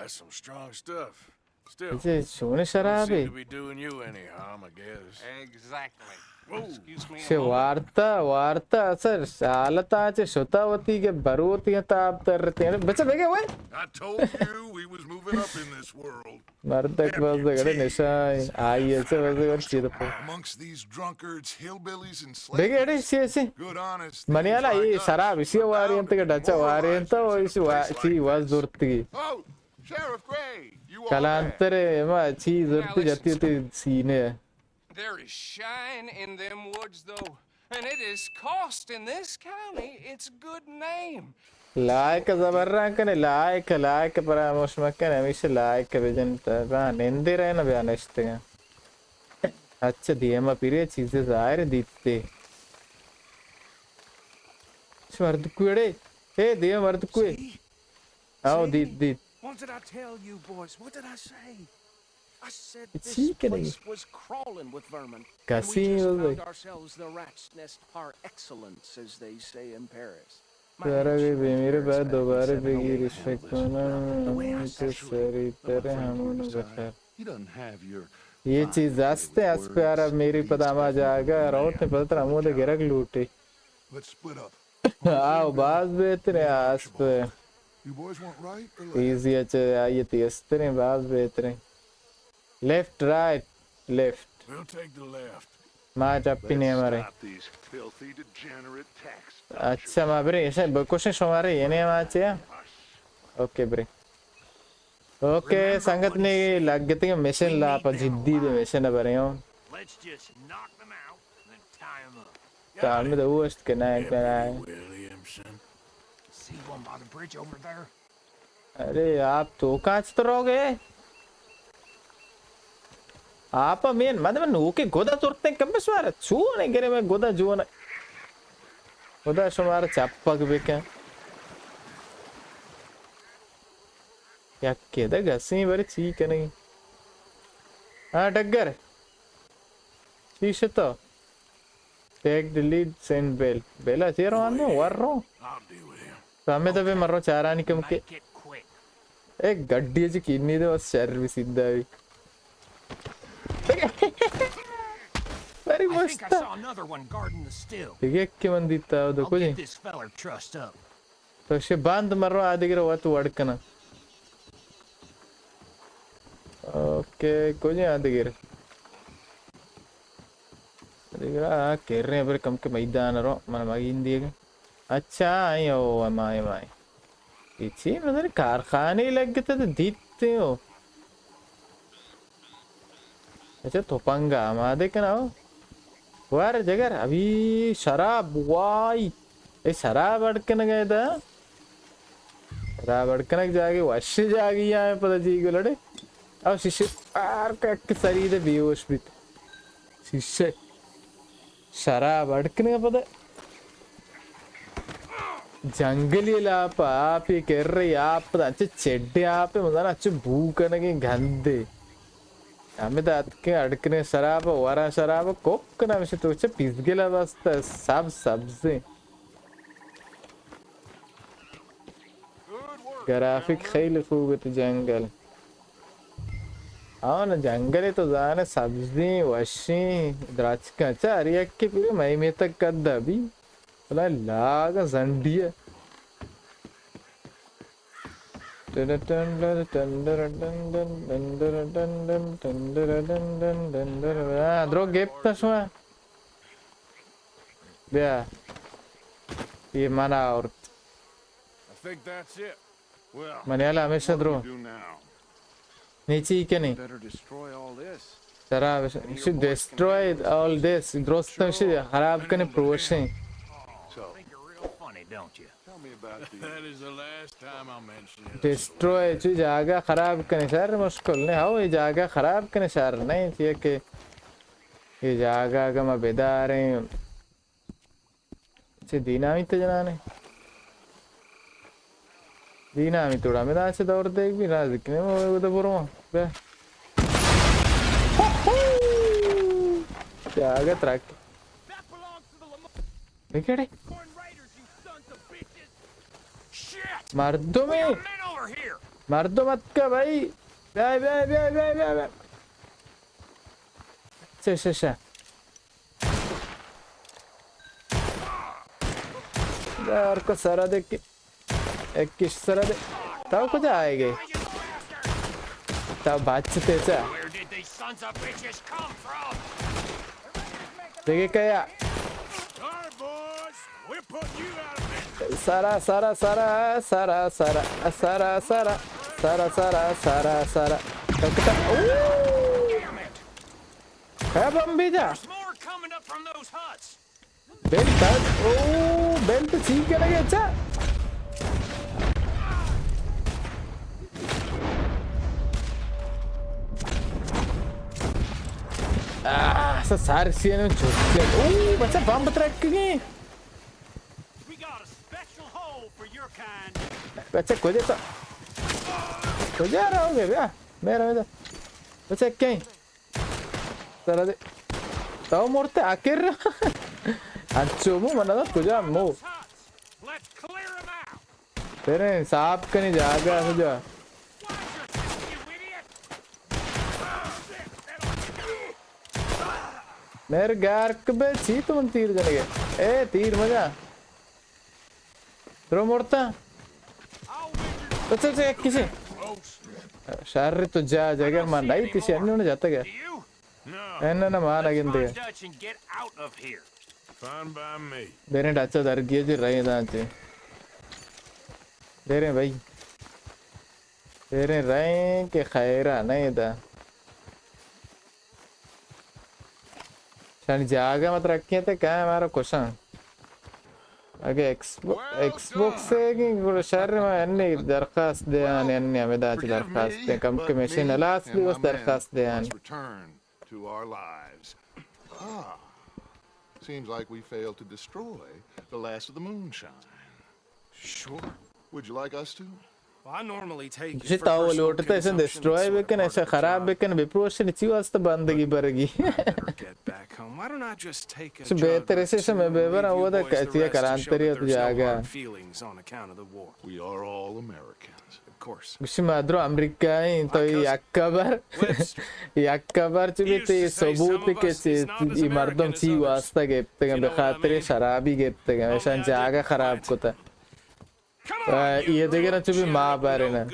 That's some strong stuff. Still, اچھا، شون شرابے؟ Doesn't seem to be doing you any harm, I guess. Exactly. Whoa. Excuse me a moment. چہ وارتا، وارتا اثر حالتا چہ شتا وتی کہ بروتی تاب ترتے۔ بچہ بگے وے۔ I told you we was moving up in this world. مردک باز گڑے نشائیں۔ آئی ایسے باز گڑے چیز پہ۔ Amongst these drunkards, hillbillies and slaveries. بگے اڑے سی ایسے۔ Good honest things like us. منی حالا یہ شراب اسی واری انت کہ ڈچا واری انت، وہ اسی وا-، چی واز زورتگی۔ Oh, Sheriff Gray, you all there? کلانتر ما چی زورتی جتی تی سینے۔ There is shine in them woods, though, and it is cost in this county its good name. Like زبران کنے، لائک، لائک پراموش مکن، ہمیشہ لائک بجن تا، با نندے رہے نہ بیا نشتے۔ اچھا، دیما پیرے چیزیں ظاہر دیتے۔ چہ مردکوے اڑے؟ اے دیما مردکوے؟ See? آؤ، See? دیت، دیت۔ What did I tell you, boys? What did I say? I said this place was crawling with vermin, and we just found ourselves the rat's nest par excellence, as they say in Paris. My head shouldn't care. دوبارہ بگیری فکر کنم کہ سریع تر ہمون بخیر۔ یہ چیز است، اسپے آرا میری پدا ہما جاگہ روت، پدا ترا ہمودے گرگ لوٹی۔ آؤ، باز بہتریں اسپ۔ ایزی اچھا، آئیے تیزتریں، باز بہتریں۔ Left, right, left. We'll take the left. ما چپی نیمرے۔ Let's stop these filthy, degenerate tax dodgers. اچھا، ما برے، ایسے بکوشیں شمارے، یہ نہیں ہم آچے۔ اوکے، برے۔ اوکے، سنگت نے لگتے ہیں مشن لا پا جدی دے مشن برے ہوں۔ Let's just knock them out and then tie 'em up. کام دو است کہ نہ، کہ نہ۔ See one by the bridge over there? ارے، آپ تو کاچ تو رو گئے؟ آپ مین مد میں نوکے گودا زورتے کم سوار۔ چون گرے میں گودا جون۔ خدا شمار چپک بکن۔ یک کے دے گسیں بارے چی کنگی؟ ہاں، ڈگر۔ چی شتو؟ Take the lead, Saint Bell. بیلا چی روان دے، ور رو۔ تو ہمیں تو بے مرو چارانی کم کے۔ ایک گڈی چی کینی دے، بس شر بھی سیدھا بھی۔ باری I think I مست۔ Saw another one guarding the still. دیگه یک کے من دیتا، دو I'll کجی؟ Get this feller trussed up. تو شے باند مرو آدگر وت وڑ کنا۔ اوکے، کجا آدگر؟ آدگر آ کر رہے ہیں، پر کم کے میدان رو، من مگین دیگا۔ اچھا، آئی او، مائے، مائے۔ یہ چی مزن کارخانے لگتے تو دیتے ہو۔ اچھا، تپنگ آمادہ کناؤ۔ ور جگر، ابھی شراب، وائی۔ اے شراب اڑ کنگ ءَ دا۔ شراب اڑ کنگ جاگے، وش جاگے یا پدا جی گلڑے۔ او شیشے پار کک سری دے بیہوش بیت۔ شیشے۔ شراب اڑ کنگ پدا۔ جنگلی لاپ، آپ یہ کر رہی، آپ پدا انچے چڈے آپ، مزانا انچے بو کنگے گندے۔ ہمے دات کے اڑ کنے شراب، ورا شراب، کوک کنا مشے تو چے پیزگلا بستا، سب سبزے۔ گرافیک خیلی خوبه تو جنگل۔ آن جنگل تو زانه سبزیں، وشیں، درچکاں چہ ہر یکے پیرے مئے میتگ کدا بی۔ بلا لاگ زنڈی ہے۔ ہاں، درو گپت شما۔ بیا۔ یہ منا آورت۔ I think that's it. Well, منی حالا ہمیشہ درو۔ What do we do now? نیچی کنی۔ Better destroy all this. ترا بس-، you should destroy all this. درست ہم شی خراب کنی پروشیں۔ So. Think you're real funny, don't you? Tell me about the That is the last time I'll mention it. Destroy, چی جاگہ خراب کنی شر مشکل نہیں۔ ہو، یہ جاگہ خراب کنی شر نہیں، چیئے کہ یہ جاگہ اگر ما بداریں، چہ دینامی تے جنانے۔ دینامی توڑا میں دان چہ دور دیکھ بھی نازک نے، وہ ادھر برو۔ بے۔ کیا آگا ترک۔ دیکھے۔ مردمے۔ مردم اتکا بھائی. بیا، بیا، بیا، بیا، بیا، بیا. چہ، چہ، چہ. یار کو سرا دے کہ، ایک کش سرا دے. تو کجا آئے گئے؟ تو بچتے چا. دیکھے کیا؟ سارا، سارا، سارا، سارا، سارا، سارا، سارا، سارا، سارا، سارا، سارا. کیا بم بھیجا؟ بیل تک، او، بیل تو چی کرے گا، اچھا؟ آہ، سا سار سی نے چھوٹی. او، بچہ بم بترک گئے. بچہ کجا تو؟ کجا رہو گے بیا؟ میرا، میرا. بچہ کہیں؟ سرا دے. تو مرتے آخر. انچو مو من کجا مو. بریں صاف کنی جاگہ کجا. میر گارک بے چی تو من تیر جنگے. اے تیر مجا. درو مرتا. تو چل چل یک کسی. شر تو جا جگر من نئی تیشی انو نہ جاتا گیا. انو نہ مان اگن دے. Fine by me. دیریں ڈاچا درگیے جی رہی دانتے. دیریں بھائی. دیریں رہیں کہ خیرہ نہیں دا. شانی جاگہ مت رکھیں تے کہاں ہمارا کشاں. اگہ ایکس بو-، ایکس باکس ہے کہ گڑا شر ما انی درخواست دے آنے، انی ہمیں دا چی درخواست دے، کم کہ مشین ہلاس بھی بس درخواست دے آنے. Return to our lives. Ah, seems like we failed to destroy the last of the moonshine. Sure. Would you like us to? Well, I normally take it گوشی for تو personal لوٹتا ایسا consumption ڈسٹروائے بکن، ایسا خراب بکن، بپروشن چی واسطہ بندگی برگی. Get back home. Why don't I just take a چو بہتر ایسے سے میں بے برا وہ دا کچیا کلانتری تو جاگا. We are all Americans. Of course. گوشی ما درو امریکہ ایں تو یک خبر، یک خبر چی بیتے ثبوت کہ چی، ای مردم چی واسطہ گپتگن، بخاطر شرابی گپتگن، ایشان جاگہ خراب کتا. یہ دیگه نه چو بی ما بارینه.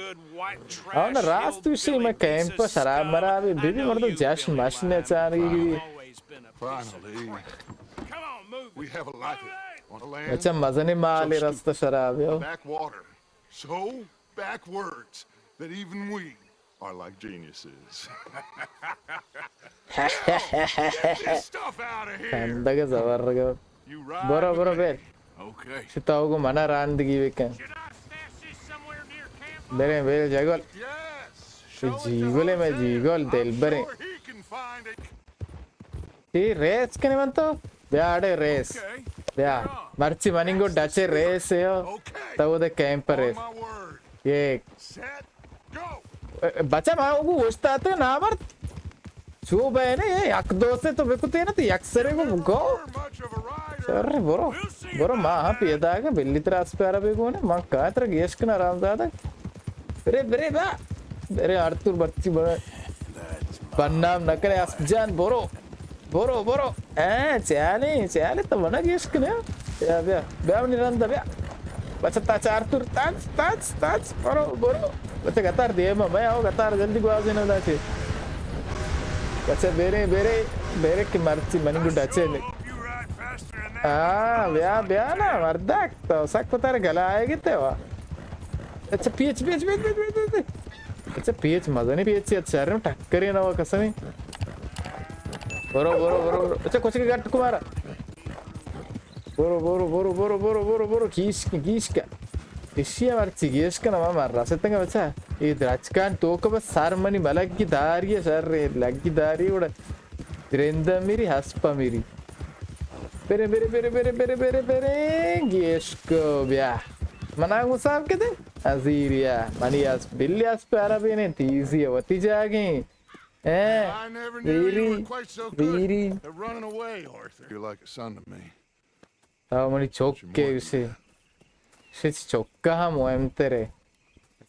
آن راست وشی ما کیمپ شراب مرابی بی بی مردم جشن مشن چانی بی. Finally, we have a life on a land بچه مزنی مالی رست شراب یو. Backwater. So backwards that even we are like geniuses. Get this stuff out of here. خندگ زبر گو. You ride برو، with برو، me. بیل. Okay. شتاو گو منا راندگی بکن. Should I stash this somewhere near campfire? بریں، بیل جگل. Yes. تو Show it to جیگل ہے، میں Jose. جیگل، I'm دل بریں. Sure he can find it. تی ریس کنی من تو؟ بیا اڑے ریس. Okay. بیا. You're on. مرچی منی گو ڈچے ریس ہے ہو. Okay. تو وہ دے camp race. On my word. یہ Set. Go. بچہ ما اوگو اوشتاتے نامرد. چو بہنے، اے یک دوستے تو بکتے نا، تو یک سرے کو گو. Much of a rider. شر برو. برو ما ہاں پیدا کہ بلی ترا اسپیارا بگونے، ما کہاں ترا گیش کن آرام زیادہ. برے، برے با. برے آرتور بچی برے. بدنام نہ کرے اسپ جان، برو. برو، برو. اے، چیالے، چیالے تو منا گیش کنے. بیا، بیا. بیا منی رندا، بیا. بچہ تا چار تور، تاچ، تاچ، تاچ. برو، برو. بچہ گتار دے، ما، میں آؤ گتار جلدی گوازی نہ داچے. بچہ بیرے، بیرے، بیرے کہ مرچی منی گڈا چے نے. ہاں، بیا، بیا نا، مردک. تو سک پتر گلا آئے گی تے وا. اچھا، پیچ، پیچ، پیچ. اچھا، پیچ مزنی پیچ، اچھا، شرم ٹکرے نا وا قسمی. برو، برو، برو، برو. اچھا، کچھ کے گٹ کو مارا. برو، برو، برو، برو، برو، برو، برو، کیش کے، کیش کے. اشی مرچی گیش کن، ما مر رسیتگا بچا. اے درچکان توک بس سر منی ملگی داری، شر لگی داری وڑا. درندہ میری، ہسپا میری. برے، برے، برے، برے، برے، برے، برے، گیش کو بیا. منا گو صاحب کدے؟ ازیریا. منی اس بلی اس پیارا بینے، تیزی وتی جاگیں. اے، I never knew you were quite so good at running away, Arthur. You're like a son to me. تو منی چوک کے اسے. اسے چوکا ہم مہم ترے.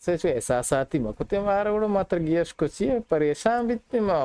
سے چو احساساتی مکتے مارا، گڑا ما تر گیش کچی پریشان بیتے ما۔